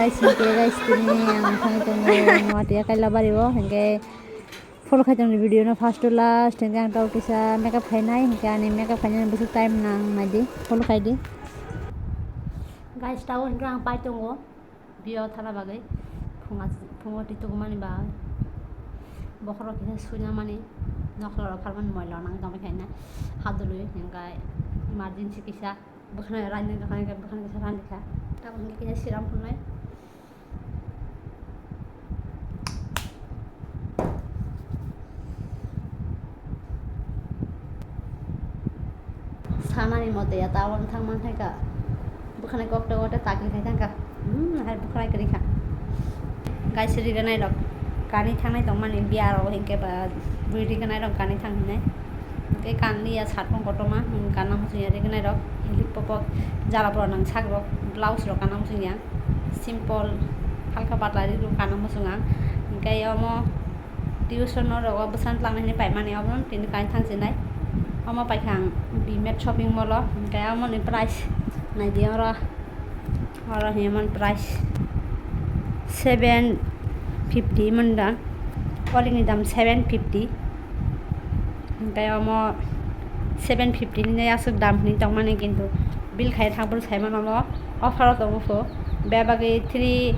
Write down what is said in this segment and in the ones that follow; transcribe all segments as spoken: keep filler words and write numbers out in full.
Guys, hingke guys, tini ang thangwi tongo Noatia Kailabari o, hingke follow khai tongni video no first to last, hingke ang tau kisa makeup khainai, hingke ani makeup khainani bwswk time nang naidi, follow khaidi. Guys, tau hingke ang pai tongo bio thana bagwi, phunga, phungo twi tongmani bagwi. Bokhorok kisa suinamani, nokla rok pharmani moila nang tongwi khaina, hadului hingke emergency kisa. Bwkhwnai raini bwkhwnai khe bwkhwnai kisa rani kha. Tabuk hwnkhe kisa siram phunai. Sanani mote ya tabuk thang man thai ka. Bwkhwnai kokte kokte takli khai thang ka. Hmm, hai bwkhwnai kwrwi kha. Guys, riganai rok kani thangnai tongmani biya rok hinkhe ba bwrwi riganai rok kani thang hinai. Hinkhe kanliya shirt pon kotorma, hmm, kana muchungya riganai rok. Hili popok jala pura nang sak rok, blouse rok kana muchungya. Simple, halka patla ri rok kana muchunga. Hinkhe omo tuition o rogo bwsang twlang nani paimani obo tini kani thang sinai. Omo paikha ang B-Mart shopping mall o. Hinkhe omo ni price naidi oro. Oro himon price seven fifty himon da. Olikni dam seven fifty. Hinkhe omo seven fifty ni aswk dam hinwi tongmani, kintu bill khai thangphuru saimano omo offer o tongo pho. Bebagwi three,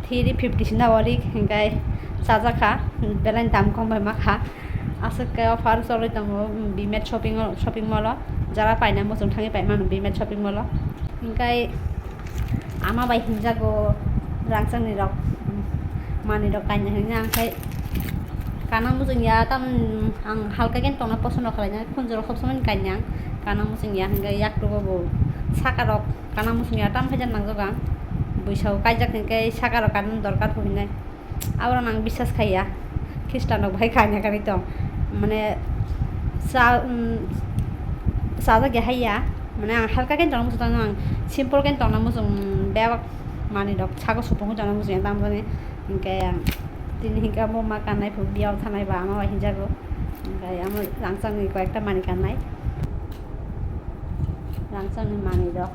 three fifty sina olik hinkhe chajakha, belai dam kom bai makha. Aswk khe offer choli tongo B-Mart shopping o, shopping mall o. Jara paina muchung thangwi paimano B-Mart shopping mall o. Hinkhe ama bai hinjago rangchakni rok, manwi rok kainwi hinwi ang khai kana muchung ya, tam ang halka khe tongna posono khlaina, khunjuro khobsomani kainwi ang kana muchung ya, hinkhe yaktugo bo saka rok kana muchung ya, tam khe jan nangjak ang buisao kaijak hinkhe saka rok kana dorkar phurinai. Aborok ang biswas khaiya, Khristan rok bahai kanya kani tong, mane cha, um, chajak ya haiya, mane ang halka khe tongna muchung, ang simple khe tongna muchung, bebak manwi rok sago supungwi tongna muchung, tamjani hinkhe ang tini hinkhe omo ma kannai phuru biyao thanai ba ama bai hinjago, hinkhe amo rangchakni koi ekta manwi kannai. Rangchakni manwi rok.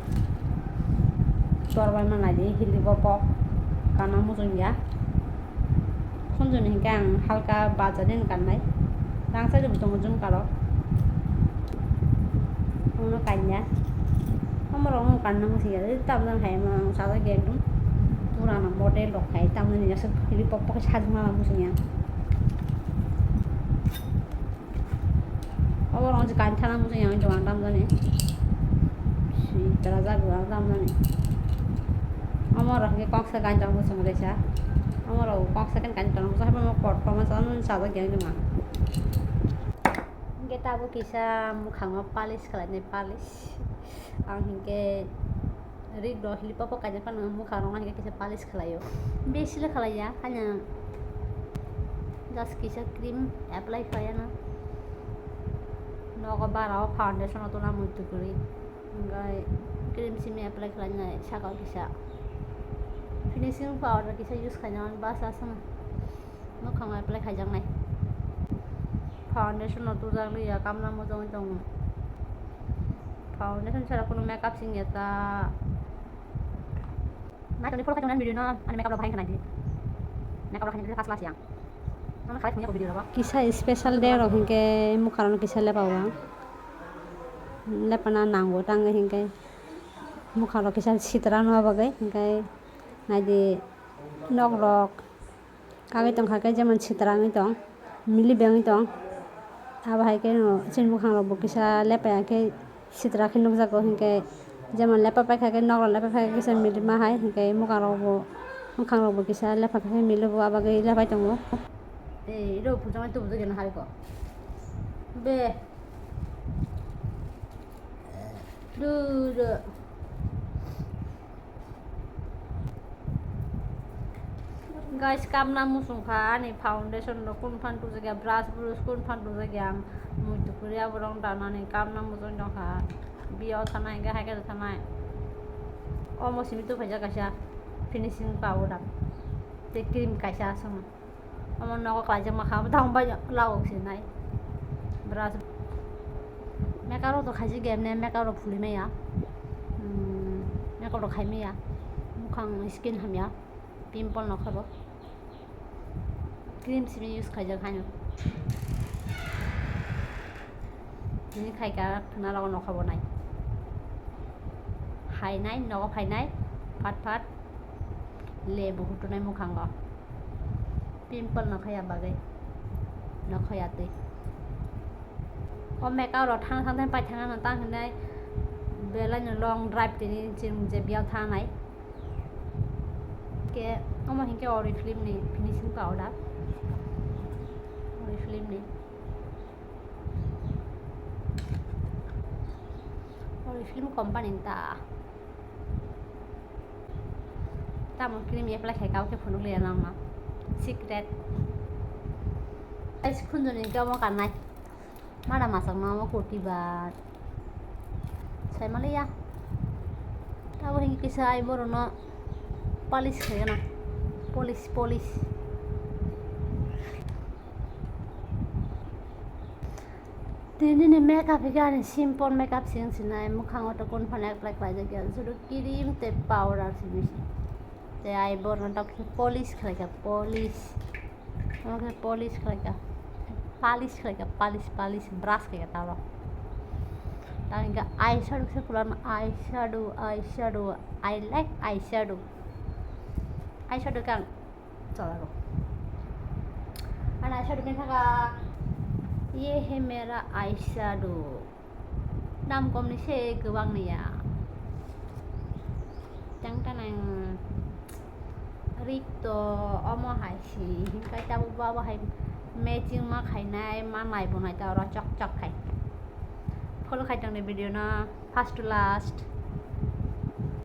Chorbai manai di hili bopok. Kana muchung ya. Khunjuni hinkhe ang halka bajani kannai. Rangchak bo tongo jumkaro. Uno kanya. Omo rok kanna muchung ya. Tamjani hai ma ang sajak ya ekdom. Purana model rok hai tamjani aswk hili bopok sajak ma muchung ya. Obo rong je kain thana muchung yang jong ang tamjani. Si tera jagu ang tamjani. Omo rok hingke kok se kain tong muchung kaisa. Omo rok kok se kain tong muchung haibo kot koma sa sajak yang jong ang. Hingke tabuk kisa mokhango polish khlainai polish. Ang hingke Ri do hili popo kaijak phano mokha rok no hai khe kisa polish khlai o. Besi le khlai ya, haino just kisa cream apply khlai ya no. Nogo bara o foundation o tona muitu kwrwi. Hingkhai cream simi apply khlai nai saka o kisa. Finishing powder kisa use khaina bas aswk. Mwkhang apply khaijaknai. Foundation no tubujak liya, kamla mujungwi tongo. Foundation sara kunu makeup singya ta. Naitoni follow khaijak nani video no, ani makeup rok bahai khanai di. Makeup rok khaina first class yang. Ano khalai thangya video rok. Kisa special day rok hinkhe mwkhang rok kisa lepa o. Lepana nango tangwi hinkhe mwkhang rok kisa sitra no bagwi hinkhe naidi nok rok. Kagwi tongkha khe jemon sitra wngwi tong, milip wngwi tong. Abo hai khe no chini bwkhang rok bo kisa lepaya khe sitra khe nukjago hinkhe jemon lepa paikha khe nok rok lepa paikha khe kisa milip ma hai hinkhe bwkhang rok bo, bwkhang rok bo kisa lepa khe milip bo abo bagwi lepai tongo. Ei, iro puja mai tubu jagena hai ko. Be. Du, du. Guys, kamna muchung kha ani foundation rok kun phan tubujak ya, brush brush kun phan tubujak ya, ang muitu kwrwi aborok danani kamna muchung tong kha, biya o thanai hinkhe hai khe thanai. Omo simi tubuphaijak kaisa finishing powder tei cream kaisa aswk. Omo nogo khlaijak ma kha, omo tamo bai lawok se nai. Brush. Makeup rok to khaijak ya, makeup rok phuli maya. Hmm, makeup rok khai maya. Ang skin hamya, pimple nokha bo. Cream simi use khaijak haino. Tini khaika khna rogo nokha bo nai. Hainai, nogo phainai, phat phat lebu hutunai mukhango. Pimple nokha ya bagwi, nokha ya twi. O makeup rok thang thang thang pai thang thang hinai belai no long drive tini chwng je bial thangnai. Ke omo hinkhe Oriflame ni finishing powder. Oriflame ni. Oriflame company ni ta. Tamo cream apply khai kha, khe phunuk liya nang ma. Secret. Guys, khunjoni khe omo kannai. Mada masang no omo kurti ba. Sai maliya. Tabo hingi kisa ai boro no polish khai gana. Polish, polish. Tini ni makeup hinkhe ani simple makeup sing sinai, mukhango to kun phano apply khlai jak ya, sudu cream tei powder simi se. Tei ai borno tok khe polish khlai kha, polish. Omo khe polish khlai kha, polish khlai kha, polish, polish, brush khlai kha tabo. Tang hinkhe eyeshadow se pulan, eyeshadow, eyeshadow, I like eyeshadow. Eyeshadow khe ang Chala rok. Ani eyeshadow ni thaka, ye hai mera eyeshadow. Dam kom ni se kwbang ni ya. Tang tanang rik to omo hai si. Hinkai tabuk bo abo hai matching ma khainai, ma nai bo nai ta oro chok chok khai. Follow khai tong ni video no. First to last.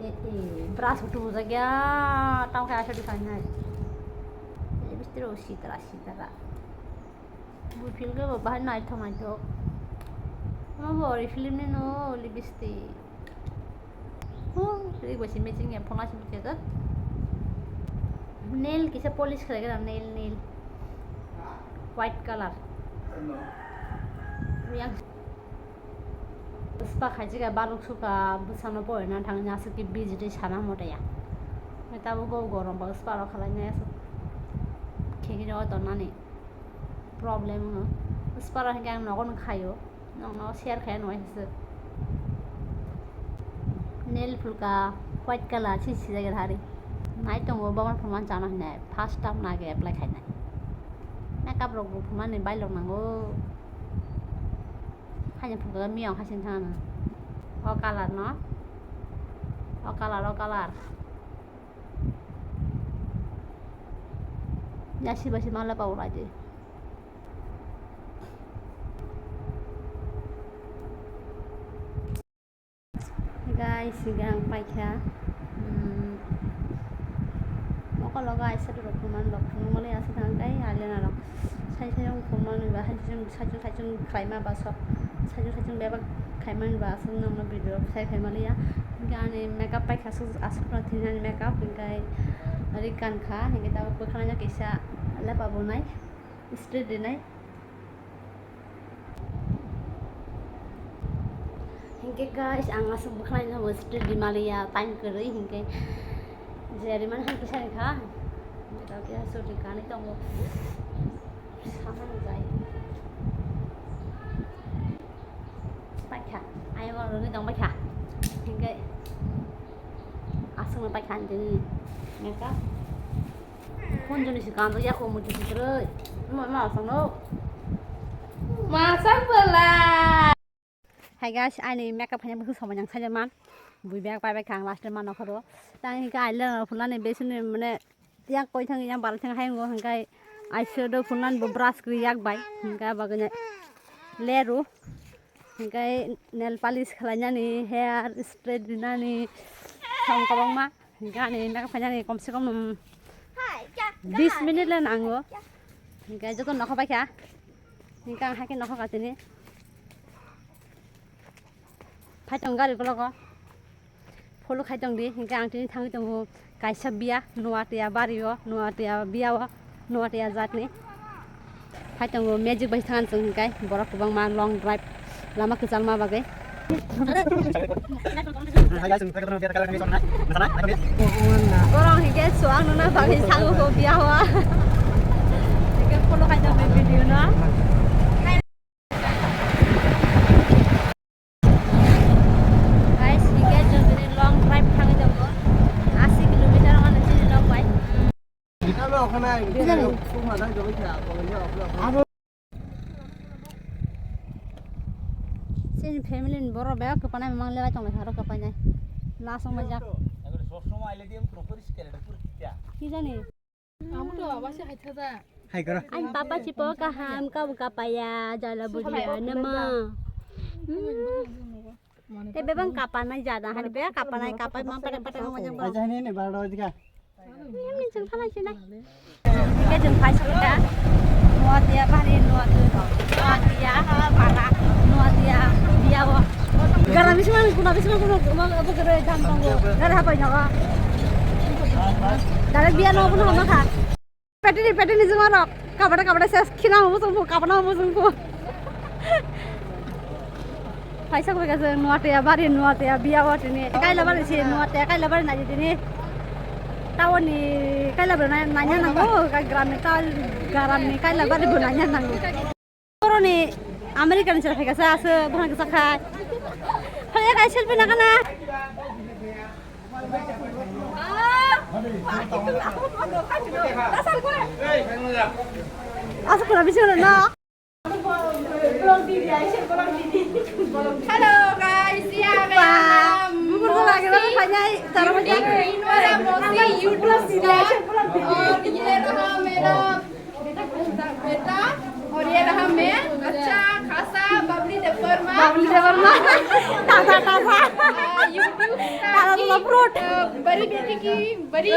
Eh, eh, brush utu bujak ya, tamo khe asadi khainai. Lipstick rok sitara, sitara. Bo feel khe bo bahai naithok, naithok. Omo bo Oriflame ni no lipstick. Huh, ri bo si matching ya, phone si matching ya. Nail kisa polish khlai gra, nail, nail. White color. Yang Spa khaijak ya, baluk suka bwsano poina thangni aswk khe busy tei sana motaya. Tabuk go gorom ba spa rok khlainai aswk khegwi rok tongnani problem wngno. Spa rok hinkhe ang nogo no khaio, nokno share khaina nai aswk. Nail phulka white color se sijak ya hari. Nai tongo boman phuman chana hinai first time nage apply khainai. Makeup rok bo phumani bailok nango. Haino phunukgo miyong hai sini thangno. O color no. O color, o color. Yasi basi mala pau raje. Guys, hinkhe ang paikha, mm, mokol o guys, eyeshadow rok phunukmani rok phunukmani aswk thang tei eyeliner rok sai sai phunukmani ba saichung saichung khlaima ba sok saichung saichung bebak khaimani ba aswk nokno video rok sai khaimaliya. Hinkhe ani makeup paikha aswk aswk no thwinani makeup hinkhe ri kankha hinkhe tabuk bwkhwnai no kisa lepa bunai straight rinai. Hinkhe guys, ang aswk bwkhwnai no bo straight rimaliya, time kwrwi hinkhe je rimani hai kisa rikha. Hinkhe aswk rikanai tongo. Samani jai. Paikha, ayang rwgwi tong paikha. Hinkhe aswkno paikha ang tini makeup. Phone joni si kanjak ya, kho muitu si kwrwi. Ma, ma, aswkno. Masak bwla. Hi guys, ani makeup khaina bwswk somai nang saida man. Bui bag pai bai kha ang last time mano khoro. Tang hinkhe eyeliner phunani besini mane yang koi thang yang bal thang hai ngo hinkhe eyeshadow phunani bo brush kwrwi yak bai. Hinkhe abagwi leru. Hinkhe nail polish khlainani, hair straight rinani, thong kwbangma. Hinkhe ani makeup khainani komse kom, um, bis minute le nango. Hinkhe joto nokha paikha. Hinkhe ang haikhe nokha ka tini. Phai tong gari kologo. Follow khai tong di, hinkhe ang tini thangwi tongo kaisa biya, Nuatia bario, Nuatia biao, Nuatia jatni. Phai tongo magic bai thang chwng hinkhe borok kwbangma long drive lama kwchalma bagwi. Borok hingke suang nuna bagwi sango ko biya hoa. Hingke follow khaijak bai video no. Guys, hingke chwng tini long drive thangwi tongo. Asi kilometer wngkha chini nok bai. Chini family ni borok bebak kwpanai mang lebai tonglaikha aro kwpainai. Last wngmajak. Ki jani? Hai koro. Ani papa si po kaham ka bu kapaya jala budia nama. Te bebang kapanai jada hani bebang kapanai kapai mang pada pada wngmajak. Aja ni ni baro jika. Ini chwng thanai sinai. Hingke chwng phai sokha. Nuatia bari nuatia. Nuatia bara nuatia biya o. Gara bising kuna bising kuna kuma apa kere jam tongo. Gara apa nyawa. Gara biya no pun hama kha. Petini petini juma rok. Kabada kabada ses khina mo sungku kabana mo sungku. Paisa koi kaisa nuatia bari nuatia biya watini kaila bari si nuatia kaila bari naji tini. Tawani kaila bari nanya nango ka gramni taw gramni kaila bari bo nanya nango. Koroni American sir hai kaisa ase bhang kaisa khai. Hai kai selfie na kana. Asa kuna bising na. Hello guys, yeah, I am Mosi. Beautiful Inwara Mosi YouTube star. और ये रहा मेरा बेटा, और ये रहा मैं, अच्छा खासा बबली देववर्मा। बबली देववर्मा। ताजा, ताजा। आ, YouTube star ताजा, की, ताजा fruit। आ, बड़ी बेटी की, बड़ी,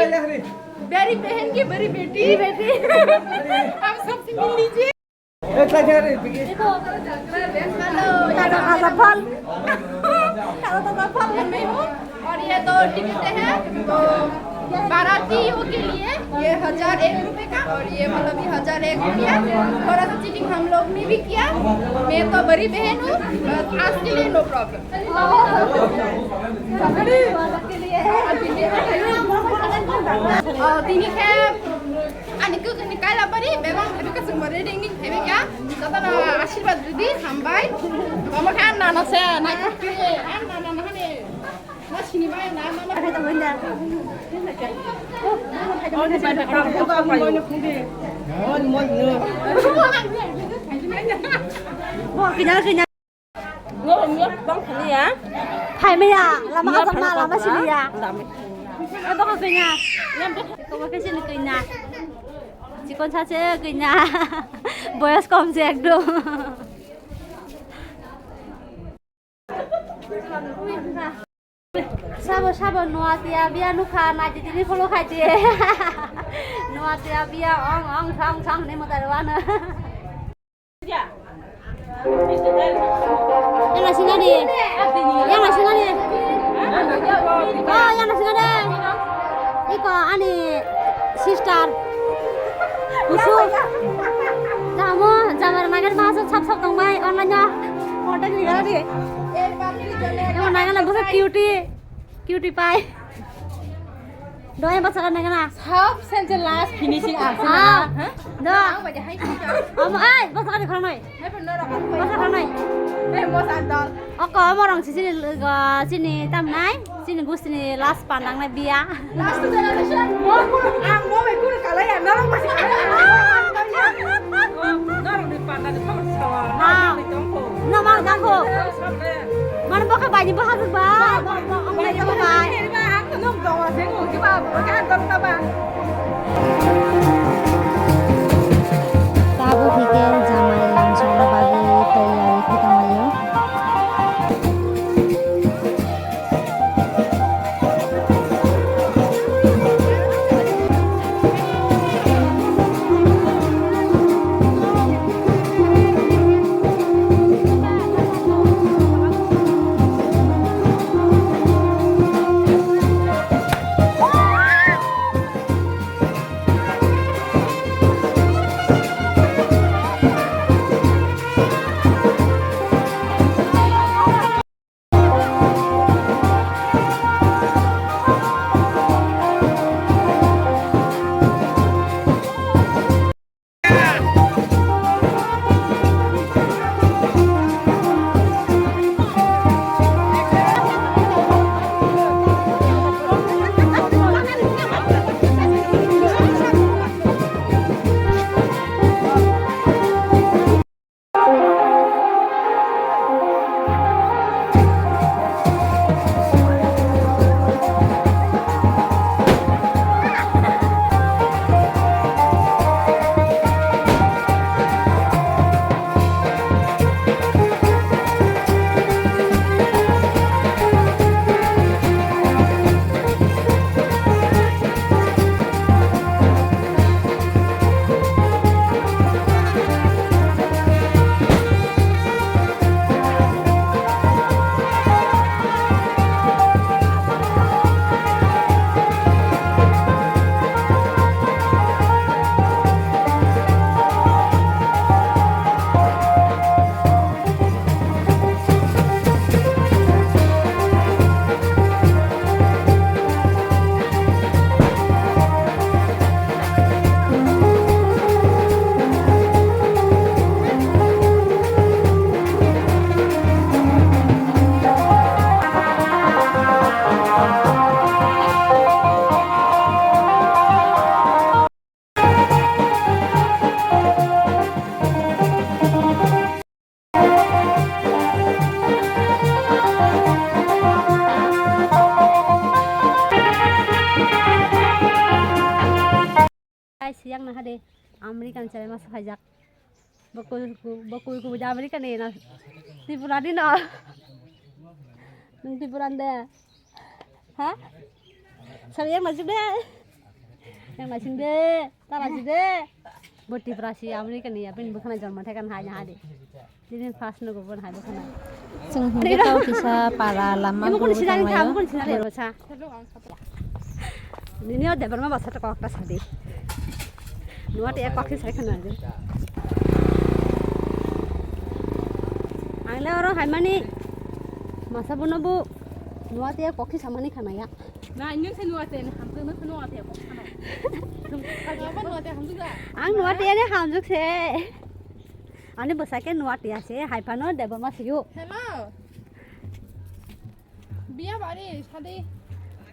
बड़ी बहन की बड़ी बेटी। बेटी। आप सबसे मिल लीजिए। देखो, ताजा, ताजा फल। ताजा, ताजा फल। मैं हूँ, और ये दो टिकट है, तो बारातियों के लिए ये हजार एक रुपये का, और ये मतलब ये हजार एक रुपया। थोड़ा सा चीटिंग हम लोग ने भी किया। मैं तो बड़ी बहन हूँ, but आज के लिए no problem। और दीदी है, Ani kuk ni kaila bari, bebang bari ka sumbar reading ni thebe ka, joto no ashirbad ridi, hambai. Mama khan nana se, nai kuk kiri, an nana nana hane, na sini bai, na nana. Bo kina kina. Phaimaya, lama kasama, lama siniya. Lama. Abo kok kanya. Kok kok sini kanya. Chikon sache kanya. Boyos kom je ekdom. Sabo sabo nuatia biya nukha, naititini follow khaidi. Nuatia biya ong ong sang sang ni mutarwana. Yana singa de. Yana singa de. Oh, yana singa de. Iko ani sister. Usu. Jamo, jamar magan maso sap sap tong bai, online no. Contact ni gara de. Emo naga na busa cutie. Cutie pai. Doi basa kan nengana. Sab sense last finishing arse na. Ah, ha? Do. Ang baje hai sih. Amo ai basa kan khang noi. Hai pun norok ang. Basa kan noi. Eh, mo sandal. Oko amo rong sini sini tam nai. Sini gus sini last pandang nai biya. Last generation. Mo ang mo be kur kala ya norok masih kala ya. Norok di pandang di tong sawa. Ah. Di tong ko. No mang tang ko. Mana bokhe bai ni bokhe ba. Bokhe bai. Tabuk hingke jamai lamsokna bagwi taiyari khe tonglaio. Tiyang na hade, American chale mas hajak. Bakul ku, bakul ku ja American e na. Tripura di no. Nung Tripura de. Ha? Sari yang masuk de. Yang masuk de. Tara si de. Boti prasi American ni apin bukan jorma tekan hanya hade. Dini first no gubun hai bukan. Sung hingke tau kisa para lama guru tanglayo. Nini o Debbarma basa to kok ta sadi. Nuwa te kok si sai khana je. Ang le oro hai mani masa bono bu nuwa te kok si samani khana ya. Na, inyong se nuwa te, hamjak na nuwa te, kok khana. Ang nuwa te ani hamjak se. Ani bwsai khe nuwa tiya se, hai phano Debbarma siyo. Hello. Biya bari, sadi.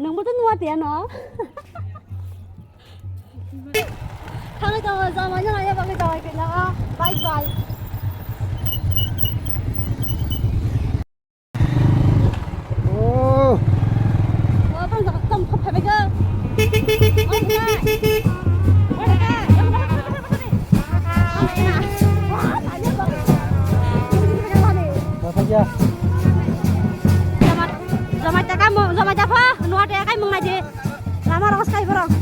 Nangbo to nuwa tiya no. Thangwi tongo, jamai no naiya bagwi tongwi khe no. Bye bye. Oh. Oh, tong, tong, tong, tong, phai bai kha. Oh, phai. Oh, phai. Joma, joma ta kaimung, joma ta pha, nuwa ta kaimung nai di. Lama rok sai borok.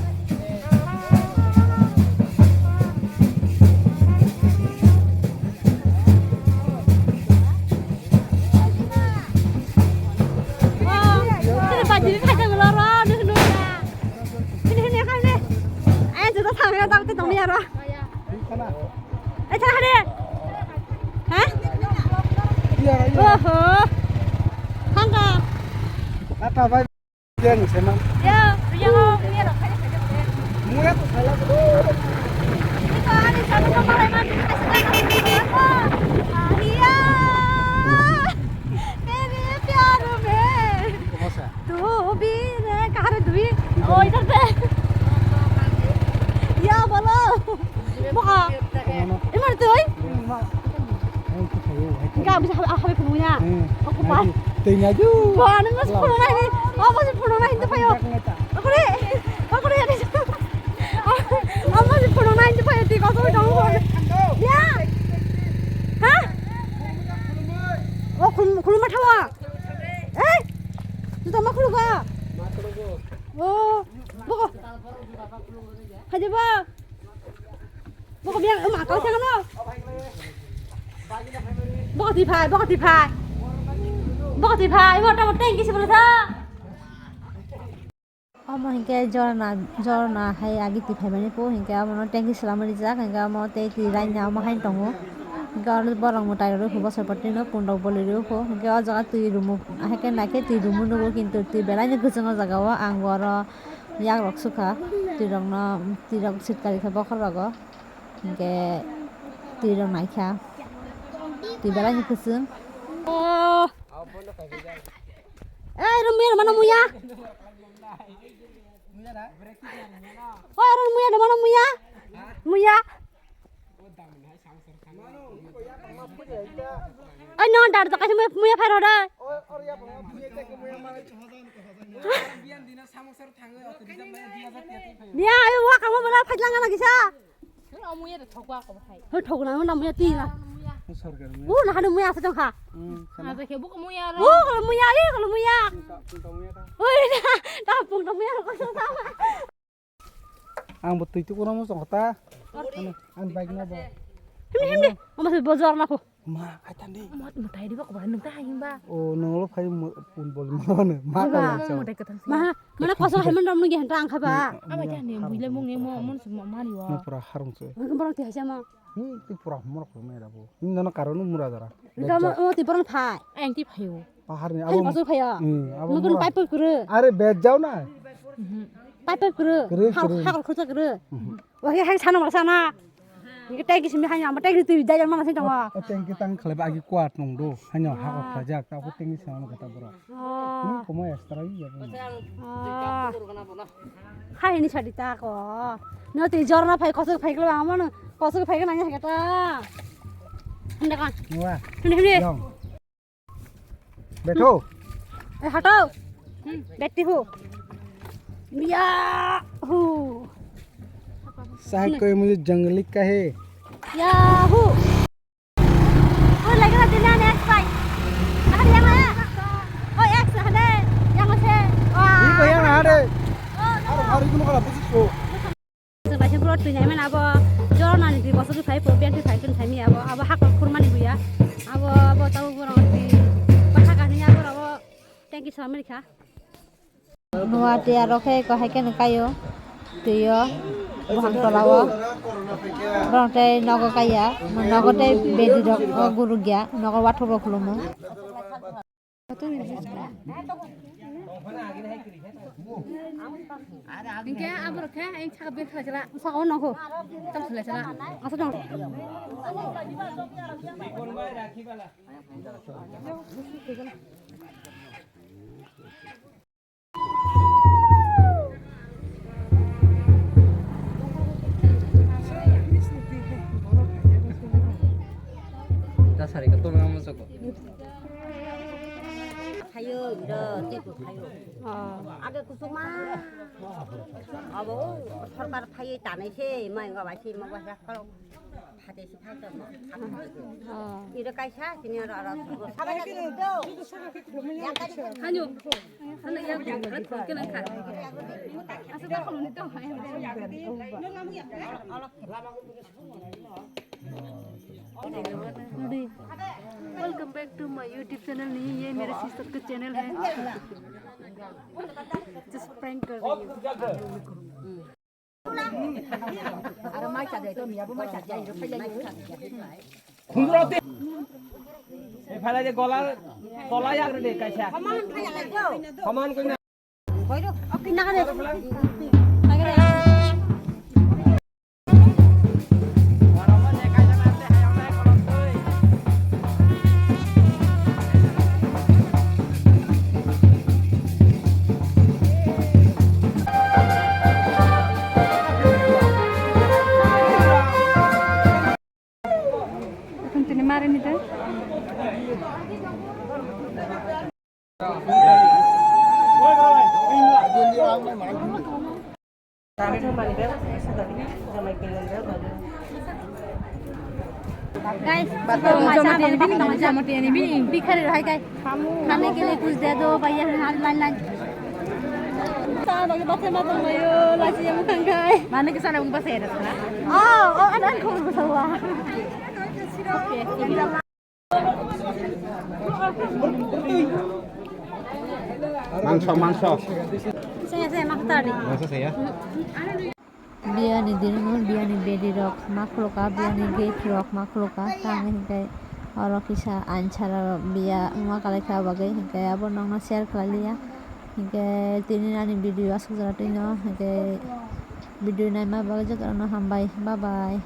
Oho. Thangka. Yang seman. Ya, yang muya to sala. Ito ani sala ka marai man. Iya. Tere pyar mein. Kamo sa? Tu bhi re kahar dui. Oh, idhar pe. Ya bolo. Baka. Imar tui. Enggak bisa habis penuhnya. Aku pas. Tengah ju. Wah, ini mas penuh lagi. Oh, masih penuh lagi itu payo. Aku deh. Aku deh. Oh, masih penuh lagi itu payo. Tiga tu dong. Ya. Hah? Oh, kulum kulum mathawa. Eh? Itu sama kulum ka? Oh, boko. Haji ba. Boko biang, em, akal siang no. Boko tiphai, boko tiphai. Boko tiphai, mo tamo tengki sebelum sa. Omo hinkhe jorna, jorna hai agi tiphai mani po, hinkhe omo no tengki selamani jak, hinkhe omo tei twi raina omo hai tongo. Hinkhe oro borok mwtai rok rw pho bosor pore no pundok boli rw pho, hinkhe o jaga twi rumu, ahai khe naikhe twi rumu nugo, kintu twi belai no kwchwng o jaga o, ang bo oro. Yak rok sukha, twi rok no, twi rok sitkari kha bokhor rogo, hinkhe twi rok naikha, twi belai ni kwchwng. Oh. Ei, oro muya, mano muya. Oi, oro muya, mano muya. Muya. Ai, no, dar to kasi muya, muya phai rode. Dia, ai, wa kamo bela phai lang na kisa. Muya de thokwa ko phai. Ho thok na, na muya ti na. Sorkar muya. U na hanu muya sa jong kha. Hmm, sana. Na ke bu ko muya ro. Bu ko muya, i ko muya. Oi, na, ta pung to muya ko sa. Ang bo twi tuku ramo song kota. Ano, ang bike no bo. Himni, himni. Omo se bojor na ko. Ma, kaitan di. Mot mutai di ba ko ba nung ta himba. O, nang lo phai mo, pun bol mo ne. Ma ka mo. Mutai kata. Ma, mana koso hai man ram nung ge hanta ang kha ba. Ama ja ne bui le mung ne mo mon se mo mari wa. Mo pura harung se. Nang borok ti hai sama. Hmm, ti pura mo ko me ra bo. Ni nana karon mura dara. Gamo o ti borok phai. Ang ti phaio. Pahar ni abo. Hai, masuk phaya. Hmm, abo mukun mura. Pipe kuru. Are bed jao na. Pipe kuru. Kuru, kuru. Hakor khurcha kuru. Wah, hai sana masa na. Ini tanki simi hanya, ama tanki tu jajal mana sih tong. O tanki tang khalai agi kuat nong do. Hanya hakor khajak, ta ko tanki sana kata bro. Ni komo extra ya. Hai ni sadi ta ko. No ti jorna phai kosok phai klo ama no. Kosok phai nang ya kata. Hende kan. Wah. Hende hende. Beto. Eh, hato. Beti hu. Ya hu. साहब कोई मुझे जंगली कहे। Yahoo! Koi lagi na dina next bike. Akan yang mana? Oh, X ada. Yang mana? Wah. Ini kau yang ada. Oh, no. Hari itu mau kalau busuk. Sebagai guru tuh nyaman abo. Jor nani di bosok di five, biar di five tuh nyaman abo. Abo hak kurma ni buya. Abo abo tahu guru di. Paha kani abo abo. Thank you so much. Nuati aro khe eko hai kheno kaio, twiyo, buphang tolao. Borok tei nogo kaiya, nogo tei bedi rok o gurukya, nogo wathok rok khulumo. Hinkhe aborok khe ayang saka bek khlai sala. Saka o nokho. Tam khlai sala. Asa dong. Phaio, iro, tei bo phaio. Oh. Age kusuma. Abo, sorkar phaiwi tanai se, mai ga bai se, mo ga sa khoro. Phate si phai to mo. Oh. Iro kaisa, sini aro, aro. Hanyo. Hana ya, hana kena kha. Asa ta kholo ni to. Welcome back to my YouTube channel. नहीं, ये मेरे sister का channel है. Just prank कर रही हूँ. Khumroti. Phalai de gola, gola yak de kaisa. Saman koi na. Tini mari ni de. Guys, bhikhari hai guys. खाने के लिए कुछ दे दो भैया, हाथ line line. Sa bagi baca mata mayo, lagi yang bukan guys. Mana ke sana bung bahasa ya, Dara? Oh, oh, anak aku bahasa. Mangso, mangso. Saya, saya makan tadi. Mangso saya. Biyani dinner, biyani bedi rok ma khulukha, biyani gate rok ma khulukha, tamo hinkhe oro kisa answer rok biya wngma kwlai kha bagwi hinkhe abo nokno share khlai liya. Hinkhe tini ani video aswk jora twino hinkhe video naima bagwi jotono hambai, bye bye.